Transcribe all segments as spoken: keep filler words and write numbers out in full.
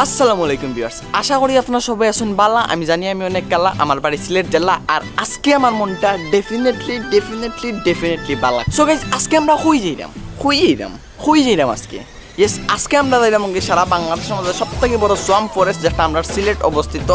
আসসালামু আলাইকুম ভিউয়ার্স, আশা করি আপনারা সবাই আছইন বালা। আমি জানি আমি অনেক কালা, আমার বাড়ি সিলেট জেলা। আর আজকে আমার মনটা ডেফিনেটলি ডেফিনেটলি ডেফিনেটলি বালা। সো গাইস, আজকে আমরা কই যাইরাম? কই যাইরাম? কই যাইরাম আজকে? ইয়েস, আজকে আমরা যাইরাম অঙ্গে সারা বাংলাদেশের মধ্যে সব থেকে বড় সোয়াম্প ফরেস্ট, যেটা আমরা সিলেট অবস্থিত,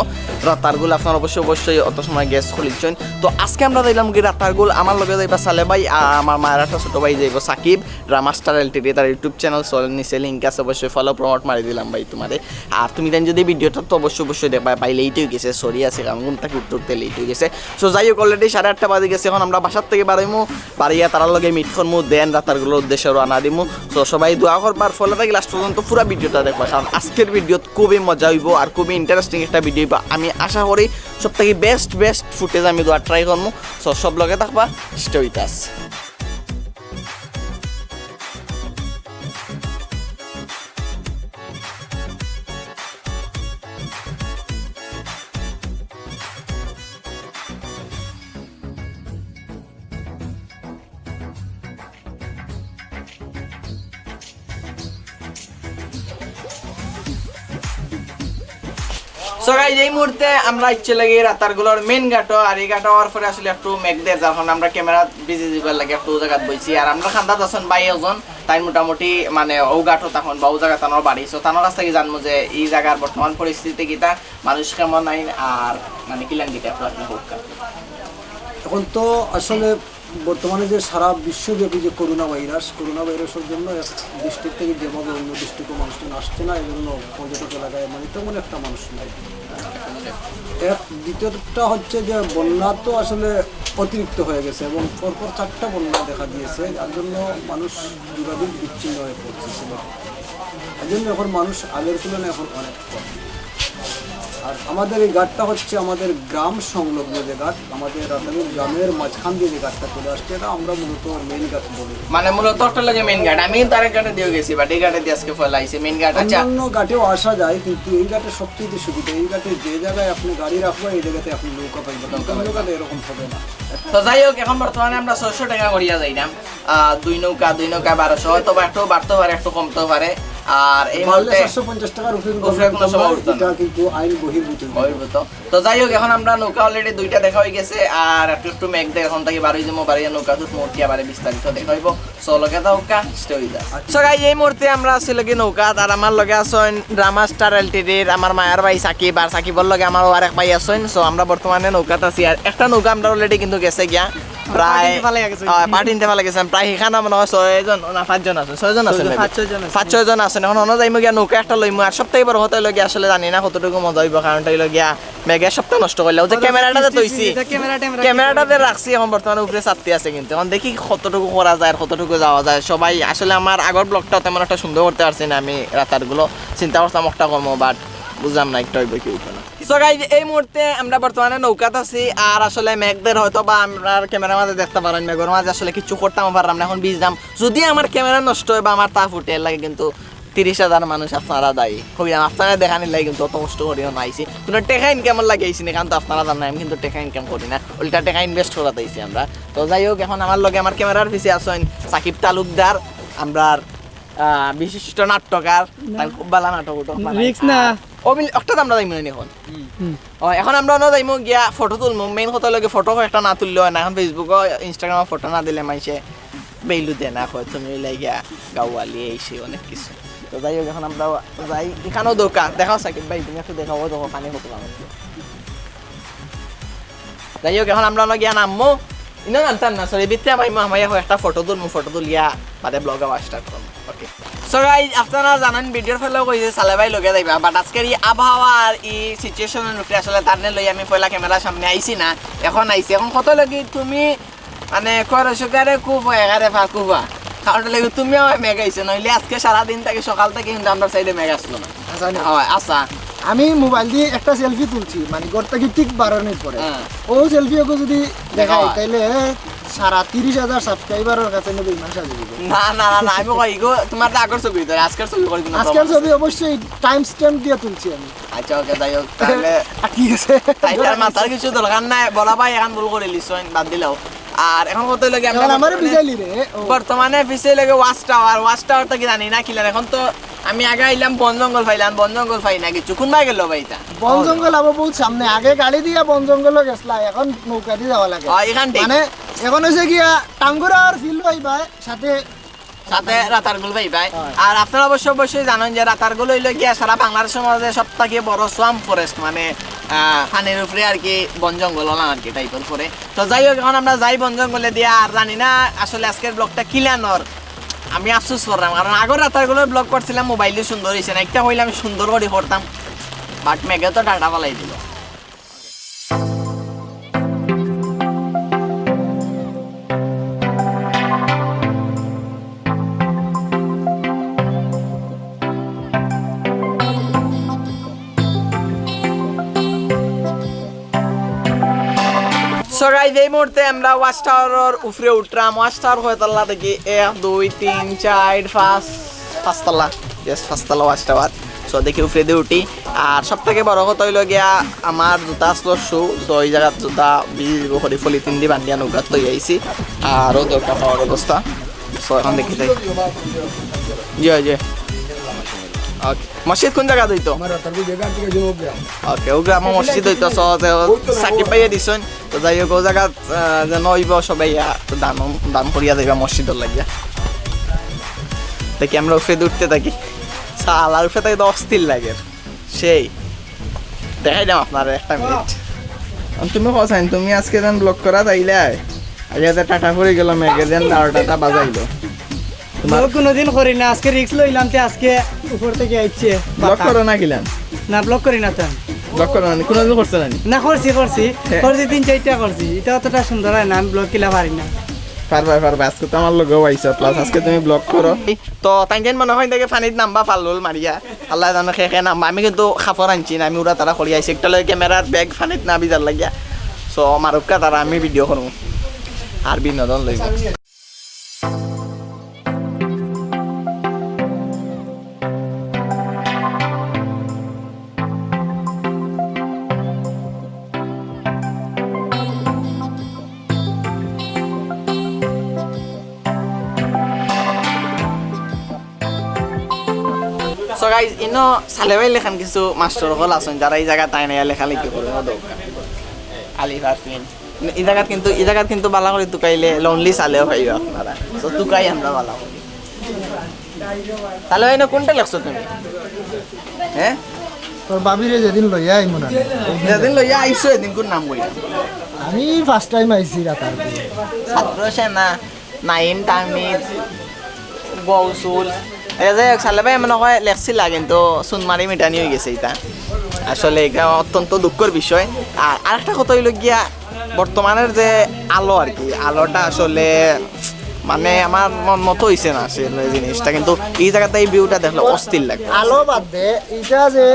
রাতারগুল। আপনারা অবশ্যই অবশ্যই অত সময় গেস করিছইন। তো আজকে আমরা যাইরাম কি রাতারগুল, আমার লগে যাইবা সালে ভাই, আর আমার মায়ের একটা ছোট ভাই যাইবো সাকিব, ড্রামাস্টার এলটিডি, তার ইউটিউব চ্যানেল চলে নিচে লিংক আছে, অবশ্যই ফলো প্রমোট মারি দিলাম ভাই তোমারে। আর তুমি তাইন যদি ভিডিওটা তো অবশ্যই অবশ্যই দেখবা, ভাই লেট হয়ে গেছে, সরি আছে, কারণ ঘুম থেকে উঠতে উঠতে লেট হয়ে গেছে। সো যাই হোক, অলরেডি সাড়ে আটটা বাজে গেছে, এখন আমরা বাসার থেকে বাড়াইমু, বাড়িয়া তারার লগে মিট করমু, দেন রাতারগুলর উদ্দেশ্যে রওনা দিমু। সো সবাই দোয়া করবা, আর ফলো থাকি লাস্ট পর্যন্ত পুরো ভিডিওটা দেখবা, কারণ আজকের ভিডিওত খুবই মজা হইব আর খুবই ইন্টারেস্টিং একটা ভিডিও হইব। আমি আশা করি সব থেকে বেস্ট বেস্ট ফুটেজ আমি দেওয়ার ট্রাই করমু। সো সব লগে থাকবা, stay with us. So guys, এই মুহূর্তে আমরা ইচ্ছে লাগে রাতারগুলর মেইন ঘাটো, আর এই ঘাটো আওয়ার পরে আসলে একটু মেঘ দের, যার কারণে আমরা ক্যামেরা বিজি দিবার লাগে একটু জায়গাত বইছি। আর আমরা খান্দাত আছইন ভাই একজন, তাই মোটামুটি মানে ও ঘাটো তখন বা ও জায়গা তানোর বাড়ি। সো তানোর কাছ থেকে জানমু যে এই জায়গার বর্তমান পরিস্থিতি কিতা, মানুষ কেমন আইন, আর মানে কিলান কিতা একটু আপনি হোক। এখন তো আসলে বর্তমানে যে সারা বিশ্বব্যাপী যে করোনা ভাইরাস, করোনা ভাইরাসের জন্য এক ডিস্ট্রিক্ট থেকে যেভাবে অন্য ডিস্ট্রিক্টে মানুষজন আসছে না, এই জন্য পর্যটক এলাকায় মানে তেমন একটা মানুষ নাই। এক, দ্বিতীয়টা হচ্ছে যে বন্যা তো আসলে অতিরিক্ত হয়ে গেছে এবং পরপর চারটা বন্যা দেখা দিয়েছে, যার জন্য মানুষ যোগাযোগ বিচ্ছিন্ন হয়ে পড়ছে। এই জন্য এখন মানুষ আগের তুলনায় এখন অনেক কম। আর আমাদের এই ঘাটটা হচ্ছে আমাদের গ্রাম সংলগ্ন যে ঘাট, আমাদের রাতারগুল গ্রামের মাঝখান দিয়ে যে ঘাটটা চলে আসছে, এটা আমরা মূলত মেইন ঘাট বলি। মানে মূলত একটা লাগে মেইন ঘাট, আমি কিন্তু আরেক ঘাটে দিয়ে গেছি, বাট এই ঘাটে দিয়ে আজকে ফেলা আইছে মেইন ঘাট। আচ্ছা, অন্যান্য ঘাটেও আসা যায়, কিন্তু এই ঘাটে সবচেয়ে সুবিধা। এই ঘাটে যে জায়গায় আপনি গাড়ি রাখবো, এই জায়গাতে আপনি নৌকা পাইবেন। নৌকা অন্য ঘাটে এরকম হবে না। তো যাই হোক, এখন বর্তমানে আমরা ছয়শো টাকা করিয়া যাইলাম, আহ, দুই নৌকা, দুই নৌকা বারোশো, হয়তো বা একটু বাড়তে পারে, একটু কমতেও পারে। আর এই বাড়লে মুহূর্তে চারশো পঞ্চাশ টাকার উপরে উপরে কোনো কোনো সময় সময় উঠতো না। এটা কিন্তু আইন বহির্ভূত। বহির্ভূত। তো যাই হোক, এখন আমরা নৌকা অলরেডি দুইটা দেখা হয়ে গেছে, আর একটু একটু মেঘ দেয়, এখন থেকে বারোই যাবো, বারোই নৌকা দুধ মুহূর্তে আবার বিস্তারিত দেখা হইব। সো লগে থাকা, stay with us. So guys, এই মুহূর্তে আমরা আছি লগে নৌকাত, আর আমার লগে আছইন ড্রামাস্টার এলটিডির আমার মায়ার ভাই সাকিব, আর সাকিবর লগে আমার আরেক ভাই আছইন। সো আমরা বর্তমানে নৌকাত আছি, আর একটা নৌকা আমরা অলরেডি কিন্তু গেছে গিয়া প্রায় পাটিনতে ফালাই গেছে। আহ, পাটিনতে ফালাই গেছে। প্রায় এখানে মনে হয় ছয়জন না পাঁচজন আছে, ছয়জন আছে ছয়জন, maybe। পাঁচ ছয়জন আছে। পাঁচ ছয়জন আছে। এখন অন্য যাইমু গিয়া নৌকা একটা লইমু। আর সব থেকে বড় কথা হইলো গিয়া আসলে জানি না কতটুকু মজা হইব, কারণটা হইলো গিয়া মেঘে সবটা নষ্ট করলে। ওই যে ক্যামেরাটাতে থইছি, ক্যামেরাটাতে রাখছি, এখন বর্তমানে উপরে ছাদে আছে, কিন্তু এখন দেখি কতটুকু করা যায় আর কতটুকু যাওয়া যায়। সবাই আসলে আমার আগর ব্লগটা তেমন একটা সুন্দর করতে পারছি না আমি, রাতারগুলো চিন্তা করছিলাম একটা কর্ম, বাট বুঝলাম না একটা হইব কি হইব না। সো গাইস, এই মুহূর্তে আমরা বর্তমানে নৌকাত আছি, আর আসলে মেঘ দের হয়তো বা আমরার ক্যামেরার মাঝে দেখতে পারইন, মেঘর মাঝে আসলে কিছু করতাম পারলাম না, এখন ভিজলাম। যদি আমার ক্যামেরা নষ্ট হয় বা আমার তা ফুটে লাগে, কিন্তু তিরিশ হাজার মানুষ আপনারা দায়ী। কইলাম, আপনারা দেখানির লাগি কিন্তু অত কষ্ট করিও না আইছি, কোনো টেকা ইনকামর লাগি আইছি না, কারণ তো আপনারা জানেন আমি কিন্তু টেকা ইনকাম করি না, উল্টা টেকা ইনভেস্ট করাত আইছি আমরা। তো যাই হোক, এখন আমার লগে আমার ক্যামেরার পিছে আছইন সাকিব তালুকদার, আমরার, আহ, বিশিষ্ট নাট্যকার, তার খুব ভালো নাটক উঠো। রিস্ক না। ও বিল-, একটা তো আমরা যাইমু না এখন। হুম। ও, এখন আমরা অন্য যাইমু গিয়া ফটো তুলমু। মেইন কথা লাগে ফটো একটা না তুললে হয় না। এখন Facebook-ও, Instagram-ও ফটো না দিলে মাইনষে বেইলু দে না, কয় তুমি ওই লাগিয়া গাওয়ালি এই সেই অনেক কিছু। তো যাই হোক, এখন আমরা যাই, এখানেও দৌকা দেখাও সাকিব ভাই, তুমি একটু দেখাও, ও দেখো পানি কত লাগাচ্ছে। যাই হোক, এখন আমরা অন্য গিয়া নামমু। ইনো নামতাম না, সরি, ভিতরে আমার মা, আমার একটা ফটো তুলমু, ফটো তুলিয়া বাদে ব্লগ আবার স্টার্ট করমু। ওকে। সো গাইস, আপনারা জানেন ভিডিওর ফেলেও কইছে সালে ভাই লগে যাইবা, বাট আজকের এই আবহাওয়া আর এই সিচুয়েশনের উপরে আসলে তার লই আমি পয়লা ক্যামেরার সামনে আইছি না, এখন আইছি। এখন কত লাগি তুমি মানে করো সুগারে কুফা এগারে ফা কুফা, কারণ লাগি তুমি আমার মেঘ আইছে, নইলে আজকে সারাদিন থেকে সকাল থেকে কিন্তু আমরা সাইডে মেঘ আসলো না। আচ্ছা, না। হয়, আচ্ছা। আমি মোবাইল দিয়ে একটা সেলফি তুলছি, মানে ঘর থেকে ঠিক বাড়ানোর পরে। হ্যাঁ। ও সেলফি ওকে যদি দেখাই, হয়। তাহলে সারা তিরিশ হাজার সাবস্ক্রাইবারের কাছে নেবে ইমান সাজে দিবে। না, না, না, না, আমি কই গো, তোমার তো আগের ছবি, তো আজকের ছবি করি দিন, আজকের ছবি অবশ্যই টাইম স্ট্যাম্প দিয়ে তুলছি আমি। আচ্ছা, ওকে, যাই হোক, তাহলে আটকি গেছে। তাই তার মাথার কিছু দরকার নাই, বলা ভাই, এখন ভুল করে লিছইন, বাদ দিলাও। আর এখন কত লাগে আমরা এখন আমারে বর্তমানে, বিজাইলি রে, ও। বর্তমানে পিছে লাগে ওয়াচ টাওয়ার, ওয়াচ টাওয়ার তো কি জানি না, কিলান এখন তো আমি আগে আইলাম, বন জঙ্গল পাইলাম, বন জঙ্গল পাই না কিছু। কোনবায় গেল ভাই ইতা? বন জঙ্গল আবার বহুত সামনে, আগে গাড়ি দিয়া বন জঙ্গলও গেছলা, এখন নৌকা দি যাওয়া লাগে। অ, ইখান ঠিক। মানে এখন অইছে গিয়া টাঙ্গুরা আর ফিল পাইবায়, সাথে সাথে রাতারগুল পাইবায়। অয়। আর আপনারা অবশ্য অবশ্যই জানইন যে রাতারগুল অইলো গিয়া সারা বাংলাদেশর মাঝে সব থাকি বড় swamp forest, মানে, আহ, পানির উপরে আর কি বন জঙ্গল অলা আর কি টাইপর পড়ে। তো যাই হোক, এখন আমরা যাই বন জঙ্গলে দিয়া। আর জানি না আসলে আজকের ব্লগটা কিলান অর, আমি আফসোস করলাম, কারণ আগর রাতারগুলর ব্লগ করছিলাম, মোবাইল দি সুন্দর অইছে না, একটা অইলে আমি সুন্দর করি করতাম, বাট মেঘে তো ডাটা ফালাই দিল। So guys, এই মুহূর্তে আমরা ওয়াচ টাওয়ারর উপরে উঠরাম। ওয়াচ টাওয়ার কয়তলা দেখি? এক, দুই, তিন, চাইর, পাঁচ, পাঁচতলা। Yes, পাঁচতলা ওয়াচ টাওয়ার। So দেখি উপরেদি উঠি। আর সব থাকি বড় কথা অইলো গিয়া আমার জুতা আছলো শু, so ই জাগাত জুতা বিক্রি করি পলিথিন দি বান্ধিয়া নৌকাত থই আইছি। আর অউ দেখউক্কা পাওয়ার অবস্থা। So এখন দেখি যাই। জি, জি। ওকে। মসজিদ কোন জাগাত অইতো? আমার রাতারগুল জাগা থেকে যে ও গ্রাম। ওকে, অউ গ্রামো মসজিদ অইতো, so যে সাকিব ভাইয়ে দিছইন। তো যাই হোক, অউ জাগাত, আহ, যেন অইবো সবাই, আহ, তো দান, দান করিয়া যাইবা মসজিদর লাগিয়া। দেখি আমরা উপরেদি উঠতে থাকি। শালার উপরে থাকি তো অস্থির লাগে। সেই। দেখাই দাম আপনারে একটা মিনিট। আর তুমি কও চাইন, তুমি আজকে যেন ব্লগ করাত আইলায়। আইয়া যে টাটা পড়ি গেল, মেঘে যেন বারোটা বাজাইলো। ব্লগ কোনোদিন করি না, আজকে রিস্ক লইলাম, তে আজকে উপর থাকি আইছে। ব্লগ করো না কিলান? না, ব্লগ করি না তো। ব্লগ করো না, কোনোদিন করছো না নি? না, করছি, করছি। হ্যাঁ। করছি, তিন চাইরটা করছি। ইটা অতটা সুন্দর অয় না, আমি ব্লগ কিলা পারি না। পারবায়, পারবায়, আজকে তো আমার লগেও আইছো, plus আজকে তুমি ব্লগ করো। তো তাইন যেন মনে অয় দেখে পানিত নামবা ফাল্লুল মারিয়া। আল্লায় জানে কে কে নামবা। আমি কিন্তু কাপড় আনছি না, আমি উড়াতাড়া করি আইছি। একটা লগে ক্যামেরার ব্যাগ পানিত না ভিজার লাগিয়া। So মারউক্কা তারা, আমি ভিডিও করমু। আর বিনোদন লইমু। So guys, ইনো সালে ভাইর লাখান কিছু মাস্টর অকল আছইন, যারা ই জাগাত আইয়া লেখালেখি করইন, অউ দেখউক্কা। আলিফ আরফিন। ই জাগাত কিন্তু, ই জাগাত কিন্তু ভালা করি তুকাইলে lonely সালেও পাইবা আপনারা। So তুকাই আমরা ভালা করি। তাইলে ইনো কোনটা লেখছো তুমি? হ্যাঁ? তোর ভাবিরে যেদিন লইয়া আইমু না। যেদিন লইয়া আইছো, এদিন কোন নাম কইয়া? আমি first time আইছি রাতারগুল। ছাত্র সেনা। নাইম, তামিদ, গৌসুল। এ যাই হোক, সালে ভাই মনে অয় লেখছিলা, কিন্তু চুন মারি মিটানি অইগেছে ইটা। আসলে ইটা অত্যন্ত দুঃখর বিষয়। আর আরেকটা কথা অইলো গিয়া, বর্তমানের যে আলো আর কি, আলোটা আসলে মানে আমার মন মতো অইছে না আসলে জিনিসটা, কিন্তু ই জাগাত ই ভিউটা দেখলে অস্থির লাগে। আলো বাদ দে, ইটা যে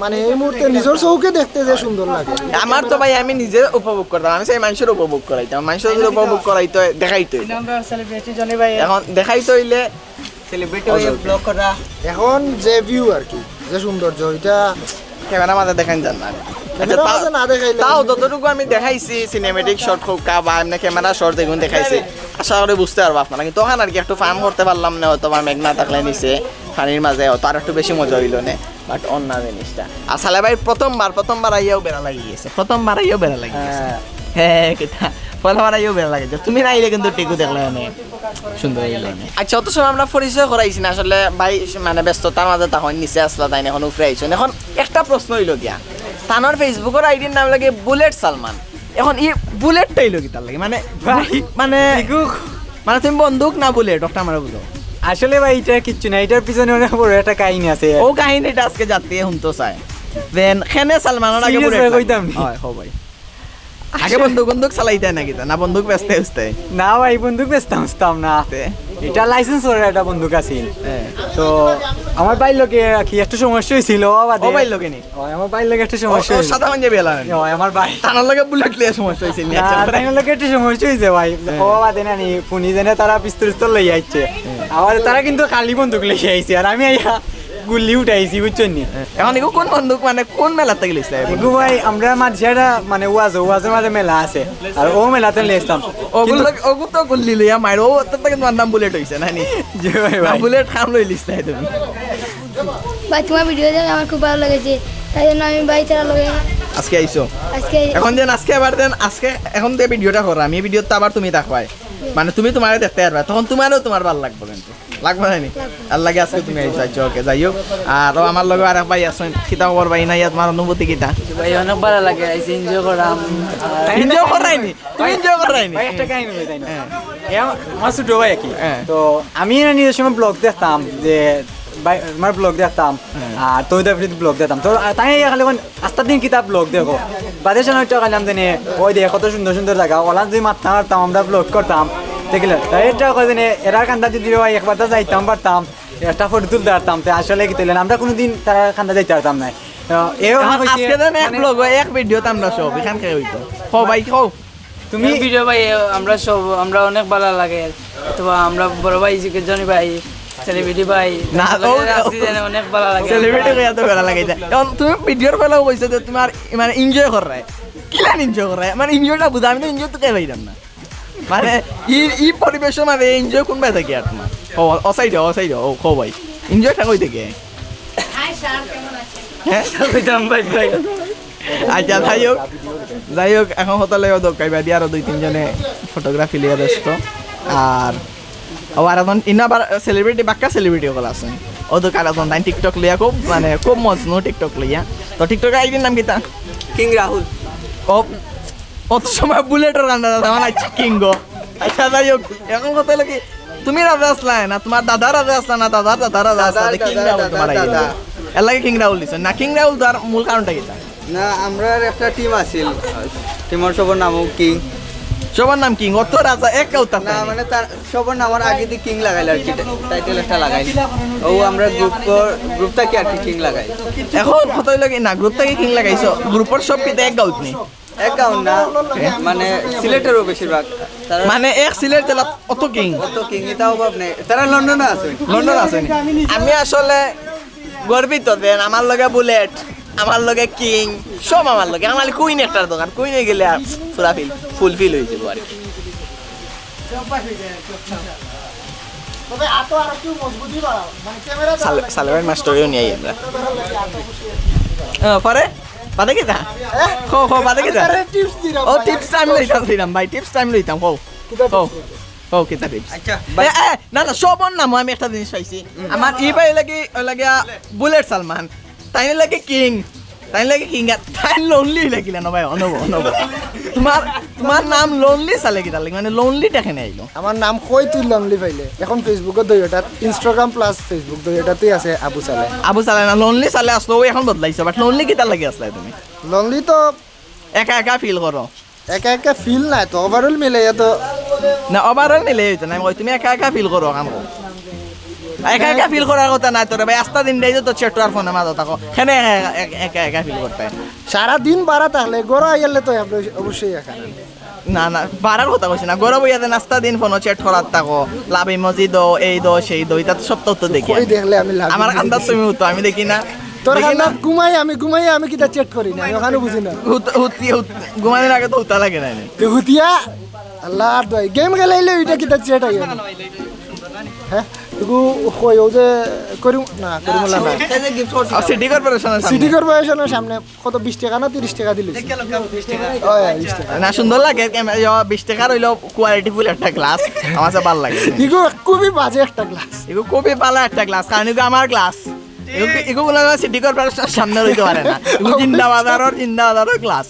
মানে এই মুহূর্তে নিজর চউখে দেখতে যে সুন্দর লাগে। আমার তো ভাই আমি নিজে উপভোগ করতাম, আমি চাই মানষরে উপভোগ করাইতাম, মানষরে যদি উপভোগ করাইতে অয়, দেখাইতে অইবো। আমরা সেলিব্রিটি জনি ভাই। এখন দেখাইতে অইলে সেলিব্রিটি ভাই ব্লগ করা। এখন যে ভিউ আর কি, যে সৌন্দর্য, ইটা ক্যামেরার মাঝে দেখাইন যায় না। আচ্ছা, ক্যামেরার মাঝে না দেখাইলে তাও যতটুকু আমি দেখাইছি, সিনেম্যাটিক শট হউক্কা বা এমনে ক্যামেরা শট যেগুন দেখাইছি, আশা করি বুঝতে পারবা আপনারা। কিন্তু অখান আর কি একটু ফান করতে পারলাম না, হয়তো বা মেঘ না থাকলে নিচে পানির মাঝে হয়তো আর একটু বেশি মজা অইলো নে। But অন্য জিনিসটা। আর সালে ভাই প্রথমবার, প্রথমবার আইয়াউ বেড়া লাগি গেছে। প্রথমবার আইয়াউ বেড়া লাগি গেছে। হ্যাঁ। হ্যাঁ, কিতা? প্রথমবার আইয়াউ বেড়া লাগি গেছে। তুমি না আইলে কিন্তু টিকু দেখলে অনে সুন্দর অইলো নে। আচ্ছা, অত সময় আমরা পরিচয় করাইছি না আসলে ভাই, মানে ব্যস্ততার মাঝে তখন নিচে আছলা, তাইন এখন উপরে আইছইন। এখন একটা প্রশ্ন অইলো গিয়া, তানর Facebook-র আইডির নাম লাগে বুলেট সালমান। এখন ই বুলেটটা অইলো কিতার লাগি? মানে, ভাই, মানে, টিকু মানে তুমি বন্দুক না বুলেট, ওটা আমারে বুঝাও। আসলে ভাই, ইটা কিচ্ছু না, ইটার পিছনে অনেক বড় একটা কাহিনী আছে। অউ কাহিনীটা আজকে জাতিয়ে হুনতো চায়। Then, কেনে সালমানর আগে বুলেট লাগলো? কইতাম নি। অয়, হো ভাই। আগে বন্দুক, বন্দুক চালাইতায় না কিতা? না বন্দুক বেচতায় উচতায়? না ভাই, বন্দুক বেচতাম উচতাম না। তে? ইটা লাইসেন্স করা একটা বন্দুক আছিল। হ্যাঁ। তো আমার ভাইর লগে আর কি একটু সমস্যা অইছিল, ও বাদে। ও ভাইর লগে নি? অয়, আমার ভাইর লগে একটু সমস্যা অইছে। সাদা পাঞ্জাবি আলা নানি? অয়, আমার ভাই। তানর লগে বুলেট লইয়া সমস্যা অইছে নি? না, আচ্ছা। তানর লগে একটু সমস্যা অইছে ভাই। হ্যাঁ। ও বাদে নানি, পুনি যেনে তারা পিস্তল টিস্তল লইয়া আইছে। হ্যাঁ। আবার তারা কিন্তু খালি বন্দুক লইয়া আইছে, আর আমি আইয়া গুল্লি উঠাইছি, বুঝছইন নি? হ্যাঁ। এখন ইগু কোন বন্দুক, মানে কোন মেলাত থাকি লইছলা? ইগু ভাই, আমরা মানষে একটা, মানে ওয়াজ, ওয়াজর মাঝে মেলা আছে, আর অউ মেলাত লইছলাম। অগুর কিন্তু লগে, অগু তো গুল্লি লইয়া মাইর, অউ তার থাকি তুমার নাম বুলেট অইছে, নানি? জি ভাই, না, ভাই। বুলেট খাম লইলিছলায় তুমি। ভাই, তোমার ভিডিও দেখে আমার খুব ভালো লেগেছে, তাই জন্য আমি ভাই তারা লগে আজকে আইছো। আজকে এখন দেন, আজকে আবার দেন, আজকে এখন যে ভিডিওটা করলাম, এই ভিডিওতে আবার তুমি থাকবায়, মানে তুমি তোমারে দেখতে পারবা, তখন তোমারও তোমার ভালো লাগবে কিন্তু। লাগবে না নি? আর লাগে আজকে তুমি আইছো, আচ্ছা, ওকে, যাই হোক। আর ও আমার লগে আর এক ভাই আছেন, কিতা খবর ভাই? না, ইয়া, তোমার অনুভূতি কিতা? ভাই, অনেক ভালা লাগে, আইছি, এনজয় করাম। এনজয় করায়নি? তুমি এনজয় করায়নি? ভাই, একটা কাহিনী বলি, তাই না? হ্যাঁ। এ আমার, আমার ছোট ভাই আর কি। হ্যাঁ। তো আমি না নিজের সময় ব্লগ দেখতাম, যে ভাই, আমার ব্লগ দেখতাম, হ্যাঁ। আর তৈদা ফ্রিদ ব্লগ দেখতাম। তো, আহ, তাই এই খালি কোন আস্তা দিন কিতা ব্লগ দেখো, বাদে শোনা একটা খাইলাম জানি, ওই দেখো কত সুন্দর সুন্দর জায়গা, ওলা যদি মারতাম মারতাম, আমরা ব্লগ করতাম, দেখলে, তাই এটা কয় জানি, এরার কান্দা যদি ভাই একবার তো যাইতাম পারতাম, একটা ফটো তুলতে পারতাম, তাই আসলে কি তুললেন, আমরা কোনোদিন তারা কান্দা যাইতে পারতাম না। তো এও এখন কইছে, আজকে দেন এক মানে ব্লগ, এক ভিডিওতে আমরা সব এখানকে হইতো। কও ভাই, কও। তুমি এই ভিডিও ভাই, আমরা সব, আমরা অনেক ভালা লাগে। তো আমরা বড় ভাই, জনি ভাই, সেলিব্রিটি ভাই, না, সকলে ও, আসছি জানে, অনেক ভালা লাগে। সেলিব্রিটি কইয়া তো ভালা লাগে যায়। এখন তুমি ভিডিওর ফেলাও কইছো যে তোমার মানে এনজয় করায়। কিলান এনজয় করায়? মানে এনজয়টা বুঝা, আমি তো এনজয় তো কে পাইলাম না। মানে ই, ই পরিবেশর মাঝে এনজয় কোন ভাই থাকে আর তোমার? ও, ও সাইডে, ও সাইডে, ও, কও ভাই। এনজয়টা কই থেকে? হ্যাঁ? কইতাম ভাই, ভাই। আচ্ছা, যাই হোক, যাই হোক, এখন কথা লইয়া দোকাই বাদি আরো দুই তিনজনে ফটোগ্রাফি লইয়া ব্যস্ত। আর ও আর এখন ইনো আবার সেলিব্রিটি, বাক্কা সেলিব্রিটি অকল আছইন। ও তো কার এখন তাই TikTok লইয়া খুব, মানে, খুব মজনু TikTok লইয়া। তো TikTok আইডির নাম কিতা? কিং রাহুল। ও, অত সময় বুলেটর কান্দা দাদা, মানে, আচ্ছা, কিং গো। আচ্ছা, যাই হোক, এখন কথা হলো কি, তুমি রাজা আসলায় না, তোমার দাদা রাজা আসলা না, দাদার দাদা রাজা আসলা, দাদার, কিং দাদার, রাহুল তোমার দাদার আইডি। দাদা। এর লাগে কিং রাহুল দিছো না, কিং রাহুল তার মূল কারণটা কিতা? না, আমরার একটা টিম আছিল, টিমর সবর নামও কিং। সবার নাম কিং, অত রাজা এক কাউতা না, নাই। মানে তার সবর নামর আগে দিয়ে কিং লাগাইল আর কি, টাইটেল একটা লাগাইল। ও আমরা গ্রুপর, গ্রুপ থাকি আর কি কিং লাগাইল। এখন কথা হইলো কি, না, গ্রুপ থাকি কিং লাগাইছো, গ্রুপর সব কিতা এক গাউত নি? এক গাউত না, মানে সিলেটেরও বেশিরভাগ। তারা মানে এক সিলেট জেলাত অত কিং? অত কিং, এটা অভাব নেই। তারা লন্ডনে আছে। লন্ডন আছে নি? আমি আসলে গর্বিত যে আমার লগে বুলেট, আমার লগে কিং, সব আমার লগে। আমার খালি কুইন একটার দরকার, কুইনে গেলে আর পুরা ফিল, ফুলফিল হয়ে যাবো আর কি। তবে আতো আর একটু মজবুতি বাড়াও, মানে ক্যামেরা সালে-, সালেমের মাস্টারেও নিয়ে আই আমরা। আহ, পরে? বাদে কিতা? হ্যাঁ? কও, কও, বাদে কিতা? আরে টিপস দিলাম ও, ভাই, টিপস আমি টাইম লইতাম, দিলাম ভাই, টিপস টাইম লইতাম, কও। কিতা কও। টিপস দিলাম? কও, কিতা টিপস? আচ্ছা, এ, ভাই। এ, না, না, সবর নামও আমি একটা জিনিস পাইছি। হুম। আমার ই ভাই লাগি, লাগিয়া বুলেট সালমান, তাই লাগি কিং, তাই লাগি কিং, আর তাই লোনলি লাগিলা না ভাই, অনব, অনব। তোমার, তোমার নাম লোনলি সালে কিতা লাগি, মানে লোনলি টেকে নেই আইলো। আমার নাম কই তুই লনলি পাইলে? এখন Facebook-ও দুই ওটাত, Instagram plus Facebook দুই ওটাতেই আছে আবু সালে। আবু সালে না, লোনলি সালে আসলো, ও এখন বদলাইছো, but লোনলি কিতা লাগি আসলে তুমি? লনলি তো একা একা ফিল করো? একা একা ফিল নাই তো, ওভারঅল মিলাইয়া তো। না, ওভারঅল মিলে হইতো না, আমি কই তুমি একা একা ফিল করো, কাম করো। একা একা ফিল করার কথা নাই তোরে ভাই, আস্তা দিন দেই তো চেটুয়ার ফোনে মাঝে থাকো, কেনে একা, একা, একা, একা ফিল করতে? সারা দিন বাড়া থাকলে, ঘরো আইলে তো অবশ্যই, অবশ্যই একা। না, না, বাড়ার কথা কইছি না। ঘরো বইয়া যে নাস্তা দিন ফোনো চ্যাট করার থাকো, লাভ ইমোজি দো, এই দো, সেই দো, ইতা তো সব তো, তো দেখি কই আমি। দেখলে আমি লাভ আমার ইমোজি কান্দাত দিছি। তুমি উঠো, আমি দেখি না। তোর দেখি না। কান্দাত ঘুমাই আমি, ঘুমাই আমি কিতা চ্যাট করি না, আমি ওখানে বুঝি না। হুত-, হুতি-, হুত-, ঘুমানোর আগে তো হুতা লাগে না নি। তো হুতিয়া, আল্লাহর দোয়াই, গেম খেলাইলে ওইটা কিতা চ্যাট আইয়া না। হ্যাঁ? এগু কই, ও যে করিম-, না, করিমুল্লাহ না। এই যে গিফট করছি। আর সিটি কর্পোরেশনের সামনে। সিটি কর্পোরেশনের সামনে। কত, বিশ টাকা না তিরিশ টাকা দিলে? ও, হ্যাঁ, বিশ টাকা। না, সুন্দর লাগে, ক্যামেরা, ইয়ো, বিশ টাকার হইলো কোয়ালিটি ফুল একটা গ্লাস, আমার কাছে ভালো লাগে। ইগো খুবই বাজে একটা গ্লাস। ইগো খুবই ভালো একটা গ্লাস, কারণ ইগো আমার গ্লাস। ইগো, ইগো কোনো সিটি কর্পোরেশনের সামনে রইতে পারে না। ইগো জিন্দাবাজারর, জিন্দাবাজারর গ্লাস।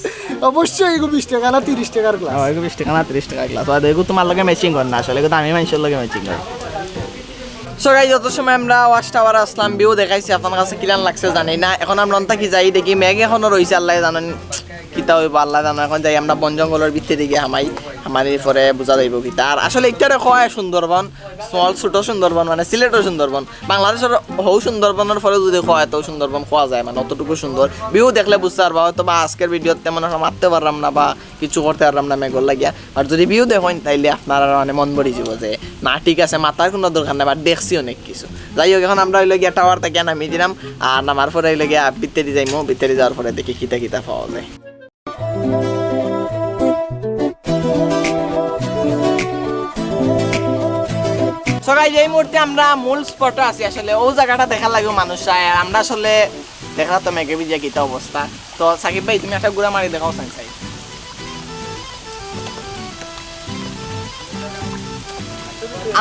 অবশ্যই ইগো বিশ টাকা না তিরিশ টাকার গ্লাস। ও, ইগো বিশ টাকা না তিরিশ টাকার গ্লাস। আর ইগো তোমার লগে ম্যাচিং করে না, আসলে ইগো দামি মানুষের লগে ম্যাচিং করে। So guys, যত সময় আমরা ওয়াচ টাওয়ার আসলাম, ভিউ দেখাইছি, আপনার কাছে কিলান লাগছে জানি না। এখন আমরা অন্তা কি যাই দেখি, মেঘ এখনো রইছে, আল্লাহ জানেন কিতা হইব, আল্লাহ জানেন। এখন যাই আমরা বন জঙ্গলের ভিতরে দিকে হামাই, হামানির পরে বুঝা যাইব কিতা। আর আসলে ইটারে কয় সুন্দরবন, স্মল ছোট সুন্দরবন, মানে সিলেটর সুন্দরবন, বাংলাদেশর হৌ সুন্দরবনর পরে যদি কয়, এত সুন্দরবন কওয়া যায়, মানে অতটুকু সুন্দর। ভিউ দেখলে বুঝতে পারবা, হয়তো বা আজকের ভিডিওতে তেমন একটা মারতে পারলাম না বা কিছু করতে পারলাম না মেঘর লাগিয়া। আর যদি ভিউ দেখইন, তাইলে আপনারা মানে মন ভরি যাব যে না, ঠিক আছে, মাতার কোনো দরকার নাই, but দেখছি অনেক কিছু। যাই হোক, এখন আমরা হইলো গিয়া টাওয়ার থেকে নামি দিলাম, আর নামার পরে হইলো গিয়া ভিতরে যাইমু, ভিতরে যাওয়ার পরে দেখি কিতা কিতা পাওয়া যায়। So guys, এই মুহূর্তে আমরা মূল স্পটে আছি। আসলে ও জাগাটা দেখার লাগি মানুষ চায়, আর আমরা আসলে দেখরা তো মেঘে ভিজিয়া কিতা অবস্থা। তো সাকিব ভাই, তুমি একটা ঘুরা মারি দেখাও সাইন সাইন।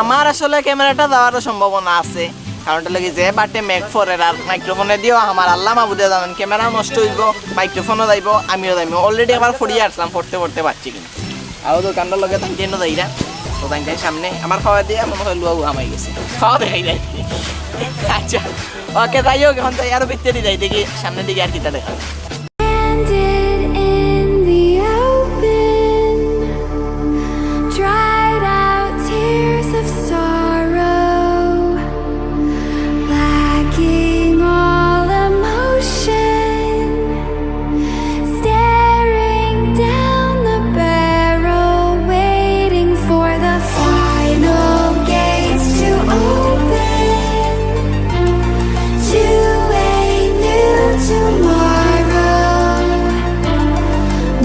আমার আসলে ক্যামেরাটা যাওয়ারও সম্ভাবনা আছে, কারণটা লাগি যে বাটে মেঘ পড়ের আর মাইক্রোফোনে দিও, আমার আল্লাহ মাবুদে জানেন, ক্যামেরাও নষ্ট অইবো, মাইক্রোফোনও যাইবো, আমিও যাইবো। Already আবার পড়িয়া আসলাম, পড়তে পড়তে পারছি কিনা। আরও দোকানটার লগে তাই কেন যাইরা, তো তাই তাই সামনে আমার খাওয়া দিয়া মনে হয় লুয়া উহাম অই গেছে, খাওয়া দেখাই যায়। আচ্ছা, ওকে, যাই হোক, এখন তাই আরো ভিতরে যাই, দেখি সামনের দিকে আর কিতা দেখা যায়। Landed in the open, dried out tears of sorrow, lacking all emotion, staring down the barrel, waiting for the final gates to open to a new tomorrow,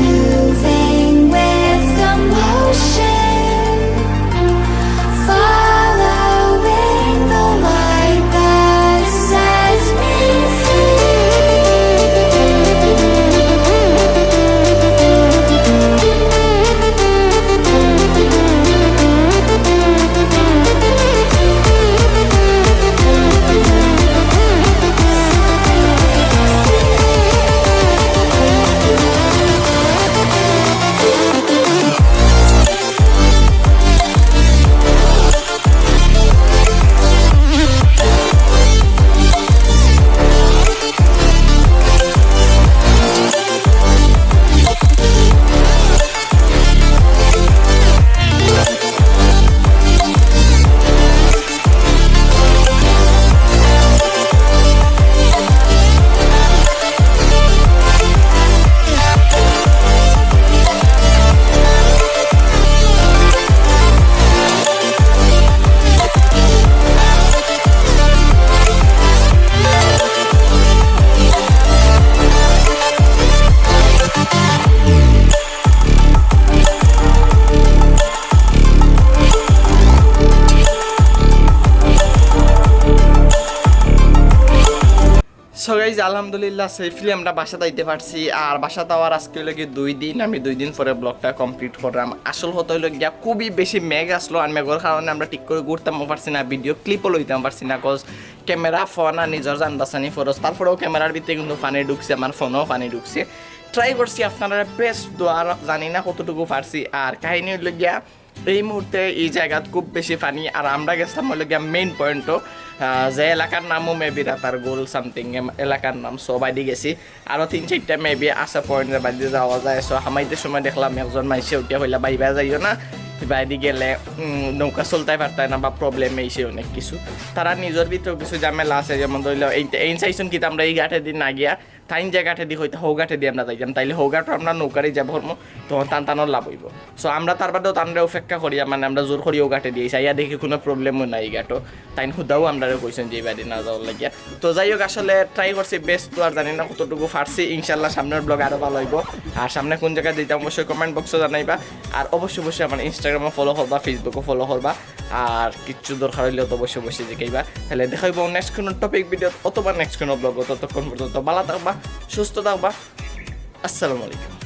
moving with the motion, following the light that sets me free. So guys, আলহামদুলিল্লাহ, সেফলি আমরা বাসাত আইতে পারছি। আর বাসাত আওয়ার আজকে অইলো গি দুই দিন, আমি দুই দিন পরে ব্লগটা কমপ্লিট করলাম। আসল কথা অইলো গিয়া, খুবই বেশি মেঘ আসলো, আর মেঘর কারণে আমরা ঠিক করি ঘুরতামও পারছি না, ভিডিও ক্লিপও লইতাম পারছি না, কজ ক্যামেরা, ফোন আর নিজর জান বাঁচানি ফরজ। তারপরেও ক্যামেরার ভিতরে কিন্তু পানি ঢুকছে, আমার ফোনেও পানি ঢুকছে। ট্রাই করছি আপনারারে বেস্ট দেওয়ার, জানি না কতটুকু পারছি। আর কাহিনী অইলো গিয়া, এই মুহূর্তে এই জাগাত খুব বেশি পানি, আর আমরা গেছিলাম অইলো গিয়া মেইন পয়েন্টো, যে এলাকার নামও মেবি রাতারগুল সামথিং এলাকার নাম। So বাইদি গেছি, আরও তিন চাইরটা মেবি আছে পয়েন্ট যে বাইদি যাওয়া যায়। So হামাইতে সময় দেখলাম একজন মাইনষে উঠিয়া কইলা, "বাইবা যাইও না, বাইদি গেলে উম, নৌকা চলতায় পারতায় না বা প্রবলেম অইছে অনেক কিছু।" তারা নিজর ভিতরেও কিছু ঝামেলা আছে, যেমন ধরো এই, এই চাইছুন কিতা আমরা এই ঘাটেদি না গিয়া তাইন যে ঘাটেদি কইতা, হউ ঘাটেদি আমরা যাইতাম, তাইলে হউ ঘাটো আমরা নৌকা রিজার্ভ করমু, তখন তান তানর লাভ অইবো। So আমরা তার বাদেও তানরে উপেক্ষা করিয়া, মানে আমরা জোর করি অউ ঘাটেদি আইছি, আইয়া দেখি কুনু প্রবলেমও নাই ই ঘাটো। তাইন হুদাউ আমরারে কইছইন যে ইবাদি না যাওয়ার লাগিয়া। তো যাই হোক, আসলে ট্রাই করছি বেস্ট, তো আর জানি না কতটুকু পারছি। ইনশাল্লাহ সামনের ব্লগ আরো ভালা অইবো। আর সামনে কুন জাগাত যাইতাম অবশ্যই কমেন্ট বক্সো জানাইবা। আর অবশ্যই অবশ্যই আমার ইনস্টাগ্রামও ফলো করবা, ফেসবুকও ফলো করবা। আর কিচ্ছু দরকার অইলে তো অবশ্যই অবশ্যই জিকাইবা। তাইলে দেখা অইবো নেক্সট কুনু টপিক ভিডিও অথবা নেক্সট কুনু ব্লগ। ততক্ষণ পর্যন্ত ভালা থাকবা, সুস্থ থাকবা। আসসালামু আলাইকুম।